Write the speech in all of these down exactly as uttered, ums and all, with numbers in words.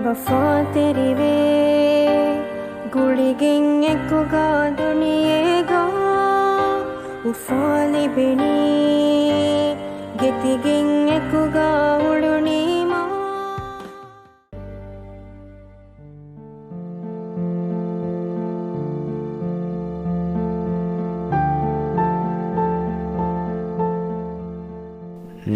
ވަފާތެރިވޭ ގުޅިގެން އެކުގަ ދުނިޔޭގަ އުފާ ލިބެނީ ގެތިގެން އެކުގަ އުޅުނީމާ.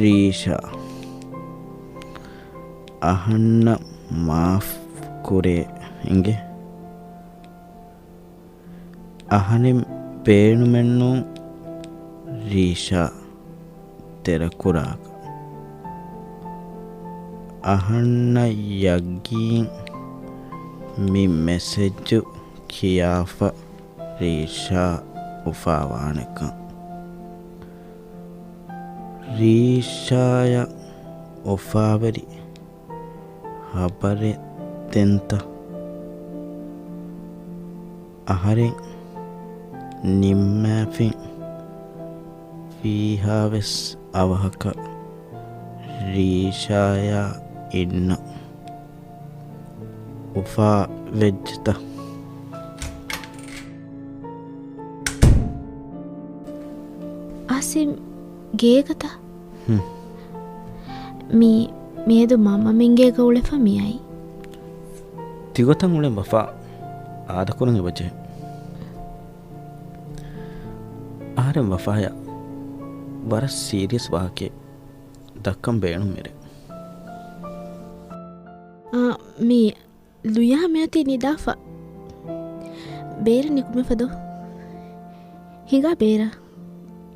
ރީޝާ. އަހަންނަށް މާފް ކުރޭ އިނގޭ. އަހަރެން ބޭނުމެއްނޫން ރީޝާ ދެރަކުރާކަށް. އަހަންނަށް ޔަގީން މި މެސެޖު ކިޔާފަ ރީޝާ އުފާވާނެކަން. ރީޝާޔަށް އުފާވެރި ހަބަރެއް ދެންތަ؟ އަހަރެން ނިންމާފިން ފީހާވެސް އަވަހަކަށް ރީޝާޔާ އިންނަ އުފާ ވެއްޖެތަ؟ އާސިމް ގޭގަތަ؟ ހުން. މީ މިއަދު މަންމަމެންގޭގަ އުޅެފަ މިއައީ. ތިގޮތަށް އުޅެން ވަފާ އާދަކުރަން އެބަޖެހޭ. އަހަރެން ވަފާޔަށް ވަރަށް ސީރިއަސް ވާހަކައެއް ދައްކަން ބޭނުންވެރޭ. އާ، މީ ލުޔާ މިއޮތީ ނިދާފަ. ބޭރަށް ނިކުމެފަދޯ. ހިނގާ ބޭރަށް.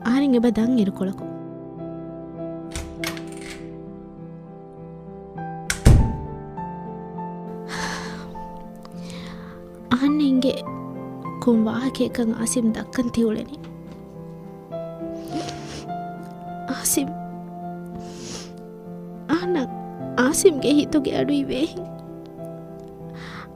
އަހަރެން އެބަ ދަން އިރުކޮޅަކު. އަހަންނަށް އިނގޭ ކޮން ވާހަކައެއްކަން އާސިމް ދައްކަން ތިއުޅެނީ. އާސިމް. އަހަންނަށް އާސިމްގެ ހިތުގެ އަޑު އިވޭހެން.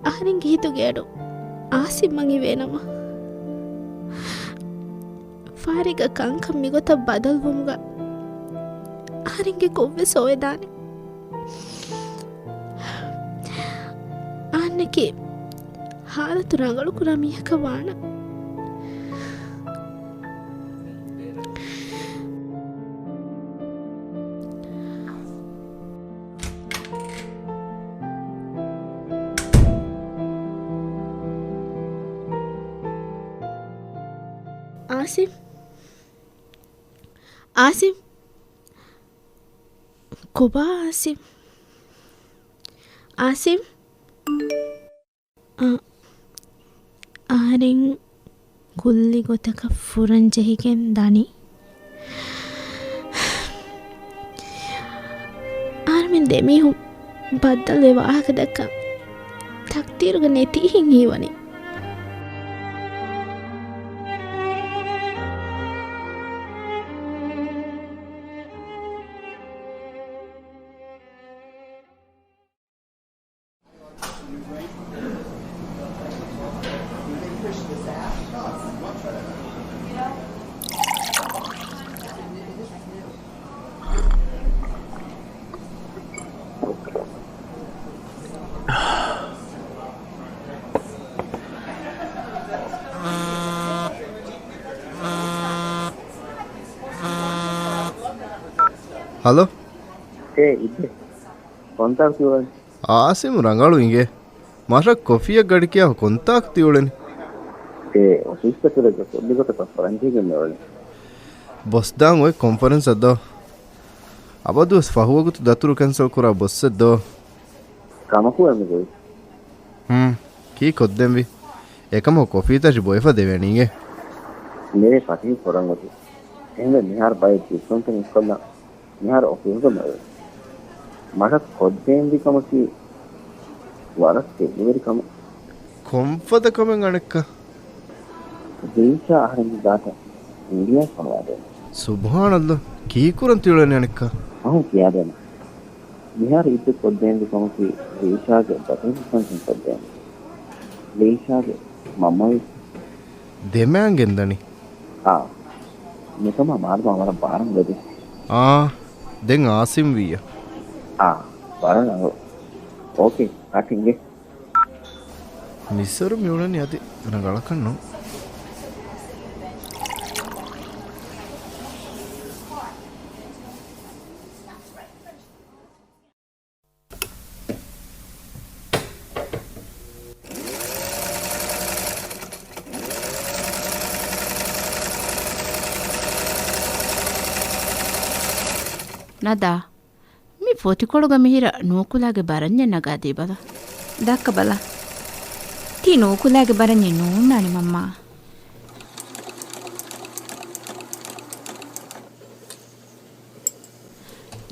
އަހަރެންގެ ހިތުގެ އަޑު އާސިމްއަށް އިވޭނަމަ. ފާރިގަ ކަންކަން މިގޮތަށް ބަދަލުވުމުގަ އަހަރެންގެ ކޮށްވެސް އޮވެދާނެ. އަހަންނަކީ ހާލަތު ރަނގަޅުކުރާ މީހަކަށް ވާނަން. އާސިމް. އާސިމް. ކޮބާ އާސިމް؟ އާސިމް. އަ-، އަހަރެން ކުއްލި ގޮތަކަށް ފުރަން ޖެހިގެން ދަނީ. އަހަރެމެން ދެމީހުން ބައްދަލުވެ ވާހަކަ ދައްކަން ތަޤްދީރުގަ ނެތީހެން ހީވަނީ. ހަލޯ. އޭ އިއްބެ. ކޮންތާކު ތިއުޅެނީ؟ އާސިމް ރަނގަޅު އިނގޭ. މަށަށް ކޮފީއަށް ގަޑި ކިޔާފަ ކޮންތާކު ތިއުޅެނީ؟ އޭ އޮފީސްގަ ތުރެއްގަ ކުއްލި ގޮތަކަށް ފުރަންޖެހިގެން މިއުޅެނީ. ބޮސް ދާން އޮތް ކޮންފަރެންސަށް ދޯ؟ އަބަދުވެސް ފަހުވަގުތު ދަތުރު ކެންސަލް ކުރާ ބޮސްއެއް ދޯ؟ ކަމަކު އެމެ ގޮތް. ހުން، ކީ ކޮށްދެންވީ؟ އެކަމަކު ކޮފީތަށި ބޮއެފަ ދެވޭނީ އިނގޭ. މިރޭ ފަތިހު ކުރަން އޮތީ. އެހެންވެ މިހާރު ބައެއް ޖިއްސުންތައް އިސްކޮށްލަން މިހާރު އޮފީހުގަ މެވެ. މަށަށް ކޮށްދޭންވީ ކަމަކީ ވަރަށް ތެދުވެރި ކަމެއް. ކޮންފަދަ ކަމެއް އަނެއްކާ؟ ރީޝާ އަހަރެންގެ ގާތަށް އިންޑިޔާ ފަޅުވާދޭނެ. ސުބްހާނައްލާ، ކީކުރަން ތިއުޅެނީ އަނެއްކާ؟ އަހުން ކިޔާދޭނަ. މިހާރު އިއްބެ ކޮށްދޭންވީ ކަމަކީ ރީޝާގެ ބަދަލު ހިފަން ހިފައްދޭނެ. ރީޝާގެ މަންމަވެސް. ދެމައިން ގެންދަނީ. އާ. މިކަމާ މާދަމާ ވަރަށް ބާރަށް ލެބި. އާ. ދެން އާސިމް ވިއްޔަ. އާ. ވަރަށް ރަނގަޅު. އޯކޭ، އާކިންގެ. މިސޮރު މިއުޅެނީ އަދި ރަނގަޅަކަށް ނޫން. ނަދާ، މި ފޮތިކޮޅުގަ މިހިރަ ނޫކުލާގެ ބަރަންޏެއް ނަގާދީބަލަ. ދައްކަބަލަ. ތީ ނޫކުލާގެ ބަރަންޏެއް ނޫންނާނެ މަންމާ.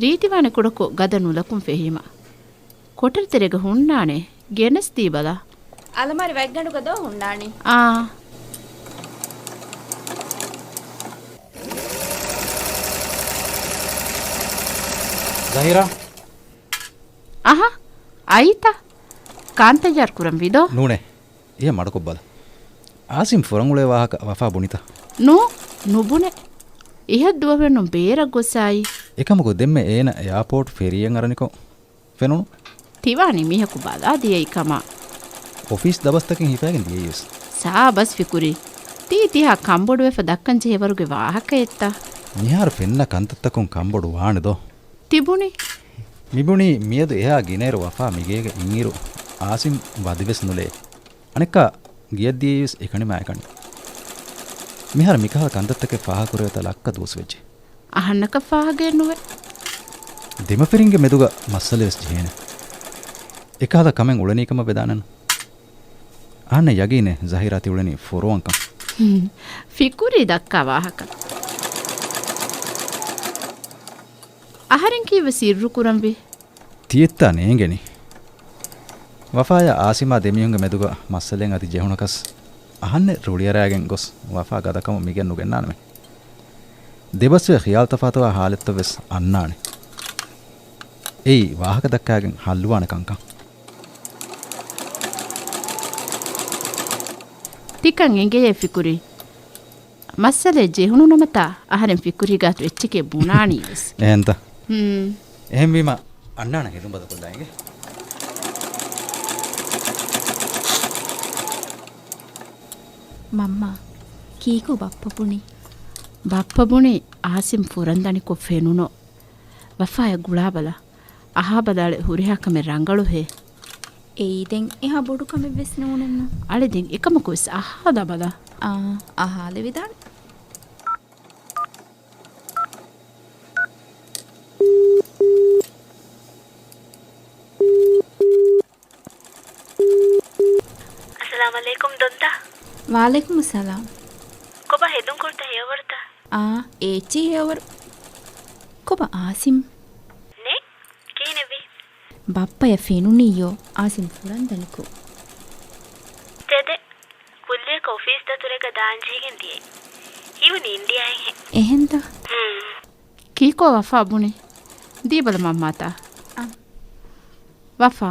ރީތިވާނެ ކުޑަކޮށް ގަދަ ނުލަކުން ފެހީމަ. ކޮޓަރި ތެރޭގަ ހުންނާނެ. ގެނެސް ދީބަލަ. އަލަމާރި ވަތްގަނޑުގަ ދޯ ހުންނާނީ؟ އާ. ޒަހީރާ. އަހަ، އައީތަ؟ ކާން ތައްޔާރު ކުރަން ވީދޯ؟ ނޫނޭ. އެ މަޑުކޮށްބަލަ. އާސިމް ފުރަން އުޅޭ ވާހަކަ ވަފާ ބުނިތަ؟ ނޫ، ނުބުނެ. އިހަށް ދުވަހު ނު ބޭރަށް ގޮސް އައީ. އެކަމަކު ދެންމެ އޭނަ އެއާޕޯޓް ފެރީއަށް އަރަނިކޮށް ފެނުނު. ތިވާނީ މީހަކު ބަލާ ދިޔައީ ކަމަށް. އޮފީސް ދަބަސްތަކެއް ހިފައިގެން ދިޔައީވެސް. ސާބަސް ފިކުރީ. ތީ ތިހާ ކަންބޮޑުވެފަ ދައްކަން ޖެހޭ ވަރުގެ ވާހަކައެއްތަ؟ މިހާރު ފެންނަ ކަންތައްތަކުން ކަންބޮޑު ވާނެ ދޯ؟ ތިބުނީ. މިބުނީ މިއަދު އެހާ ގިނައިރު ވަފާ މިގޭގަ އިންއިރު އާސިމް ވަދެވެސް ނުލޭ. އަނެއްކާ ގެޔަށް ދިޔައީވެސް އެކަނިމާއެކަނި. މިހާރު މިކަހަލަ ކަންތައްތަކެއް ފާހަގަކުރެވޭތާ ލައްކަ ދުވަސް ވެއްޖެ. އަހަންނަކަށް ފާހަގައެއް ނުވޭ. ދެމަފިރިންގެ މެދުގަ މައްސަލަވެސް ޖެހޭނެ. އެކަހަލަ ކަމެއް އުޅެނީ ކަމަށް ވެދާނެނު. އަހަންނަށް ޔަގީނޭ ޒަހީރާ ތި އުޅެނީ ފޮރުވަންކަން. ހުން. ފިކުރީ ދައްކާ ވާހަކަ. އަހަރެން ކީއްވެ ސިއްރު ކުރަންވީ؟ ތިއެއްތާ ނޭނގެނީ. ވަފާޔާ އާސިމާ ދެމީހުންގެ މެދުގަ މައްސަލައެއް އަދި ޖެހުނަކަސް، އަހަންނެއް ރުޅިއަރާގެން ގޮސް ވަފާ ގަދަކަމުން މިގެން ނުގެންނާނަމޭ. ދެބަސްވެ ޚިޔާލުތަފާތުވާ ހާލަތްތައްވެސް އަންނާނެ. އެއީ ވާހަކަ ދައްކާގެން ހައްލުވާނެ ކަންކަން. ތިކަން އެނގެޔޭ ފިކުރީ. މައްސަލައެއް ޖެހުނުނަމަތާ އަހަރެން ފިކުރީގާތު އެއްޗެކޭ ބުނާނީވެސް. އެހެންތަ؟ ހުން. އެހެންވީމަ އަންނާނަ ހެދުން ބަދަކޮށްލާ އިނގޭ. މަންމާ، ކީކު ބައްޕަ ބުނީ؟ ބައްޕަ ބުނީ އާސިމް ފުރަންދަނިކޮށް ފެނުނު. ވަފާޔަށް ގުޅާބަލަ. އަހާބަލާޅެ ހުރިހާ ކަމެއް ރަނގަޅުހޭ. އެއީ ދެން އެހާ ބޮޑު ކަމެއްވެސް ނޫނެއްނު. އަޅެ ދެން އެކަމަކުވެސް އަހާލަބަލަ. އާ، އަހާލެވިދާނެ. އައްސަލާމް އަލައިކުމް ދޮންތަ. ވަޢަލައިކުމުއްސަލާމް. ކޮބާ ހެދުން ކުރިތަ ހެޔޮވަރުތަ؟ އާ، އޭޗި ހެޔޮވަރު. ކޮބާ އާސިމް؟ ނޭ، ކިހިނެއްވީ؟ ބައްޕަޔަށް ފެނުނިއްޔޯ އާސިމް ފުރަންދަނިކޮށް. ދެދެ، ކުއްލިއަކަށް އޮފީސް ދަތުރެއްގަ ދާންޖެހިގެން ދިޔައީ. ހީވަނީ އިންޑިއާއިންހެން. އެހެންތަ؟ ހުން. ކީކޯ ވަފާ ބުނީ؟ ދީބަލަ މަންމާތާ. އަ. ވަފާ،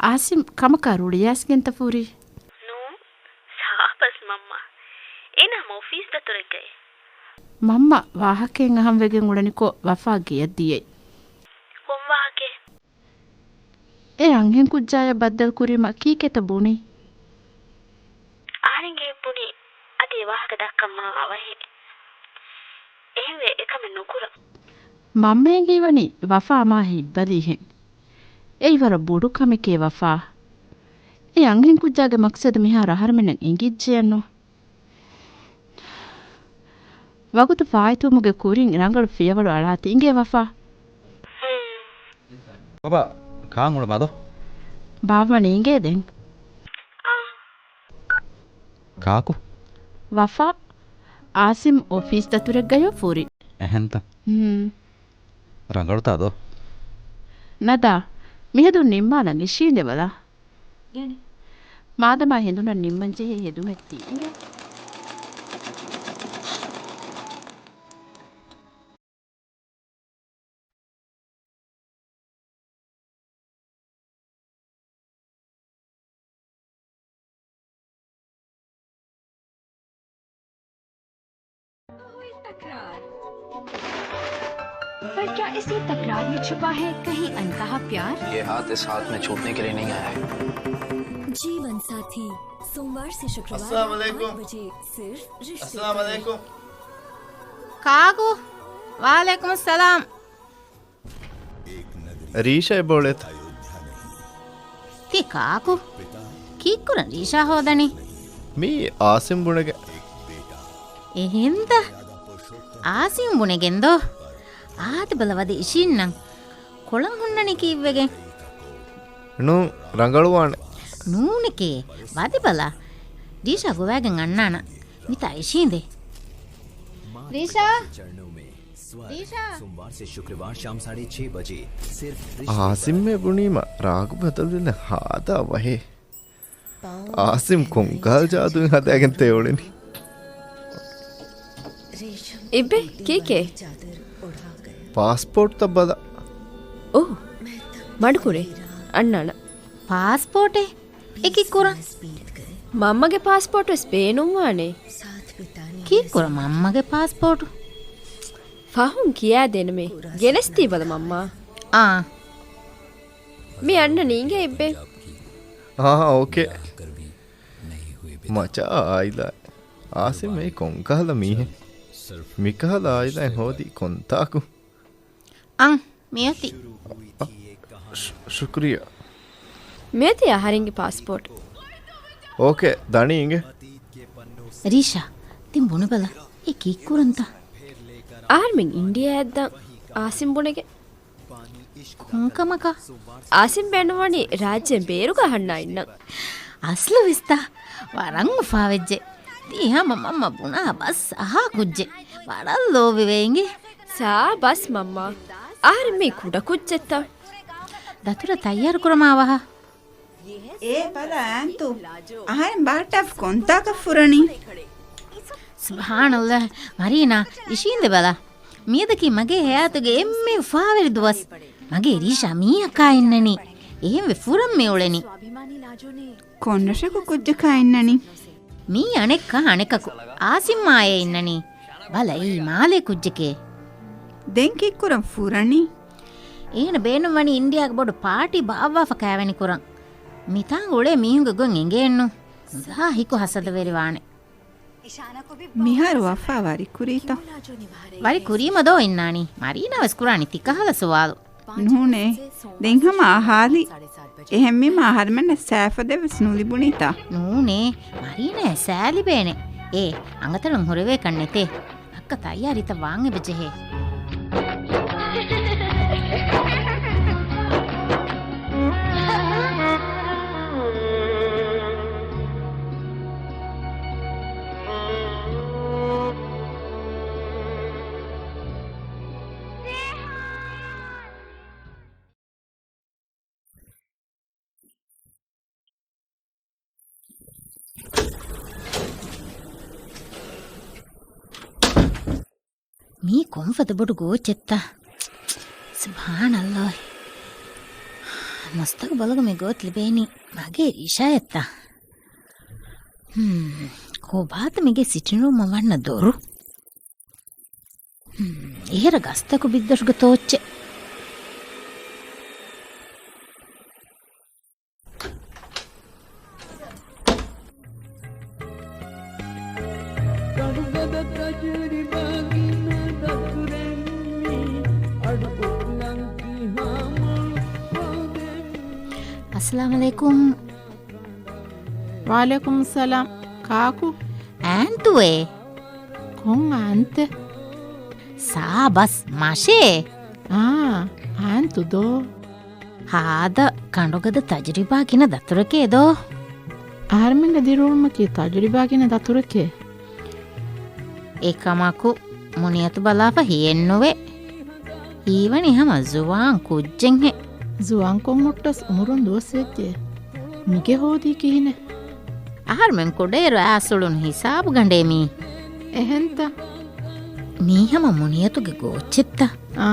އާސިމް ކަމަކާ ރުޅިއައިސްގެންތަ ފުރީ؟ ނޫން، ސާބަސް މަންމާ. އޭނާ އޮފީސް ދަތުރެއްގައި. މަންމަ ވާހަކައެއް އަހަން ވެގެން އުޅެނިކޮށް ވަފާ ގެޔަށް ދިޔައީ. ކޮން ވާހަކައެއް؟ އެ އަންހެން ކުއްޖާޔާ ބައްދަލު ކުރީމަ ކީކޭތަ ބުނީ؟ އަހަރެންގެ ހިތް ބުނީ އަދި އެ ވާހަކަ ދައްކަން މާ އަވަހޭ. އެހެންވެ އެކަމެއް ނުކުރަން. މަންމައަށް ހީވަނީ ވަފާ މާ ހިތްބަލީހެން. އެއީ ވަރަށް ބޮޑު ކަމެކޭ ވަފާ. އެ އަންހެން ކުއްޖާގެ މަޤްޞަދު މިހާރު އަހަރުމެންނަށް އެނގިއްޖެއެއްނު. ވަގުތު ފާއިތުވުމުގެ ކުރިން ރަނގަޅު ފިޔަވަޅު އަޅާތި އިނގޭ ވަފާ. ބަބާ، ކާން އުޅުމާ ދޯ؟ ބާވަނީ އިނގޭ ދެން. ކާކު؟ ވަފާ، އާސިމް އޮފީސް ދަތުރެއްގަޔޯ ފުރި. އެހެންތަ؟ ހުން. ރަނގަޅުތާ ދޯ؟ ނަދާ، މިހެދުން ނިންމާލަން އިށީނދެ ބަލާ. މާދަމާ ހެނދުނަށް ނިންމަންޖެހޭ ހެދުމެއް ތީ އިނގޭ. पर क्या इसी तकरार में छुपा है कहीं अनकहा प्यार? ये हाथ इस हाथ में छूटने के लिए नहीं आया है। जीवन साथी, सोमवार से शुक्रवार, السلام عليكم. आठ बजे, सिर्फ रिश्ते السلام عليكم. ކާކު؟ ވަޢަލައިކުމުއްސަލާމް. ރީޝާ އެބައުޅޭތަ؟ ތި ކާކު؟ ކީއްކުރަން ރީޝާ ހޯދަނީ؟ މީ އާސިމް ބުނެގެން. އެހެންތަ؟ އާސިމް ބުނެގެން ދޯ؟ އާދެ ބަލަ ވަދެ އިށީންނަން. ކޮޅަން ހުންނަނީ ކީއްވެގެން؟ ނޫން، ރަނގަޅުވާނެ. ނޫނެކޭ، ވަދެ ބަލަ. ރީޝާ ގޮވައިގެން އަންނާނަން. މިތާ އިށީނދެ. ރީޝާ! ރީޝާ! އާސިމް ބުނީމަ ރާގު ބަދަލުވެލަން ހާދަ ވަހޭ. އާސިމް ކޮންކަހަލަ ޖާދޫއެއް ހަދާގެން ތެ އުޅެނީ؟ އިއްބެ، ކީކޭ؟ ޕާސްޕޯޓްތައް ބަލަ. އޯ، މަޑުކުރޭ. އަންނާނަ. ޕާސްޕޯޓެއް؟ އެކި ކުރަން؟ މަންމަގެ ޕާސްޕޯޓް ވެސް ބޭނުންވާނެ. ކީއްކުރަން މަންމަގެ ޕާސްޕޯޓު؟ ފަހުން ކިޔާދޭނަމޭ. ގެނެސްދީބަލަ މަންމާ. އާ. މި އަންނަ ނީނގޭ އިއްބެ. އާ، އޯކޭ. މަޗާ އާއިލާ. އާސިމް އެއީ ކޮންކަހަލަ މީހެއް؟ މިކަހަލަ އާއިލާއެއް ހޯދީ ކޮންތާކު؟ އަން، މިއޮތީ. ޝު-، ޝުކުރިއްޔާ. މިއޮތީ އަހަރެންގެ ޕާސްޕޯޓް. އޯކޭ، ދަނީ އިނގޭ. ރީޝާ، ތިން ބުނެބަލަ، އެ ކީއްކުރަންތަ؟ އަހަރުމެން އިންޑިއާއަށްދާން އާސިމް ބުނެގެން. ކޮންކަމަކަށް؟ އާސިމް ބޭނުންވަނީ ރާއްޖޭން ބޭރުގަ އަހަންނާ އިންނަން. އަސްލު ވިސްތަ؟ ވަރަށް އުފާވެއްޖެ. ތި ހަމަ މަންމަ ބުނާ ބަސް އަހާ ކުއްޖެއް. ވަރަށް ލޯބިވޭ އިނގޭ. ސާ ބަސް މަންމާ. އަހަރެން މީ ކުޑަ ކުއްޖެއްތަ؟ ދަތުރަށް ތައްޔާރު ކުރަމާ ވަހަ. އޭ ބަލަ އާންތު، އަހަރެން ބާތަފް ކޮންތާކަށް ފުރަނީ؟ ސުބްޙާނައްލާހް، މަރީނާ، އިށީނދެ ބަލަ. މިއަދަކީ މަގޭ ހަޔާތުގެ އެންމެ އުފާވެރި ދުވަސް. މަގޭ ރީޝާ މީހަކާ އިންނަނީ. އެހެންވެ ފުރަން މި އުޅެނީ. ކޮންރަށަކު ކުއްޖަކާ އިންނަނީ؟ މީ އަނެއްކާ އަނެކަކު. އާސިމްއާއޭ އިންނަނީ. ބަލަ އެއީ މާލޭ ކުއްޖެކޭ. ދެން ކީއްކުރަން ފުރަނީ؟ އޭނަ ބޭނުންވަނީ އިންޑިއާގެ ބޮޑު ޕާޓީ ބާއްވާފަ ކާވެނި ކުރަން. މިތާނގަ އުޅޭ މީހުންގެ ގޮތް އެނގޭނު. ޒާ ހިކު ހަސަދަވެރިވާނެ. މިހާރު ވަފާ ވަރި ކުރީތަ؟ ވަރި ކުރީމަ ދޯ އިންނާނީ؟ މަރީނާ ވެސް ކުރާނީ ތިކަހަލަ ސުވާލު. ނޫނޭ. ދެން ހަމަ އަހާލި. އެހެންވީމަ އަހަރުމެންނަށް ސައިފަދަ ވެސް ނުލިބުނީތަ؟ ނޫނޭ. މަރީނާ ސައި ލިބޭނެ. އޭ، އަނގަތަޅުން ހުރެވޭކަށް ނެތޭ. އައްކަ ތައްޔާރީތަ ވާން އެބަޖެހޭ. މީ ކޮންފަދަ ބޮޑު ގޯއްޗެއްތަ؟ ސުބްޙާނައްލާހް. މަސްތަކު ބަލަގަ މި ގޯތް ލިބޭނީ މަގޭ ރީޝާއަށްތަ؟ ހުން، ކޮބާތަ މިގޭ ސިޓިންރޫމަށް ވަންނަ ދޮރު؟ ހުން، އެހެރަ ގަސްތަކު ބިއްދޮށުގެ ތޯއްޗެއް. އައްސަލާމު ޢަލައިކުމް. ވަޢަލައިކުމުއްސަލާމް. ކާކު؟ އާންތުއޭ. ކޮން އާންތެއް؟ ސާބަސް މަށޭ. އާ، އާންތު ދޯ. ހާދަ ކަނޑުގަދަ ތަޖުރިބާ ގިނަ ދަތުރެކޭ ދޯ. އަހަރެމެންގެ ދިރިއުޅުމަކީ ތަޖުރިބާ ގިނަ ދަތުރެކޭ. އެކަމަކު، މުނިޔަތު ބަލާފަ ހިޔެއްނުވޭ. ހީވަނީ ހަމަ ޒުވާން ކުއްޖެއްހެން. ޒުވާންކޮށް ހުއްޓަސް އުމުރުން ދުވަސް ވެއްޖެ. މިގެ ހޯދީ ކިހިނެއް؟ އަހަރުމެން ކުޑައިރު އައިސް އުޅުނު ހިސާބުގަނޑޭ މީ. އެހެންތަ؟ މީ ހަމަ މުނިޔަތުގެ ގޯއްޗެއްތަ؟ އާ،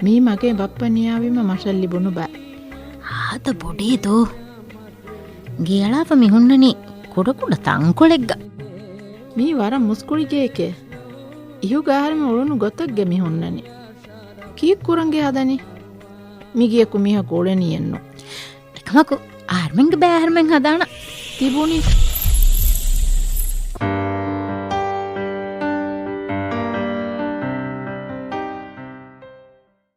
މީ މަގޭ ބައްޕަ ނިޔާވީމަ މަށަށް ލިބުނު ބައެއް. ހާދަ ބޮޑޭ ދޯ. ގެއަޅާފަ މި ހުންނަނީ ކުޑަކުޑަ ތަންކޮޅެއްގަ. މީ ވަރަށް މުސްކުޅި ގެއެކޭ. އިހުގަ އަހަރެމެން އުޅުނު ގޮތަށްގެ މި ހުންނަނީ. ކީއްކުރަން ގެ ހަދަނީ؟ މިގެއަކު މީހަކު އުޅެނީއެއްނު. އެކަމަކު އަހަރުމެންގެ ބައި އަހަރުމެން ހަދާނަ. ތިބުނީ.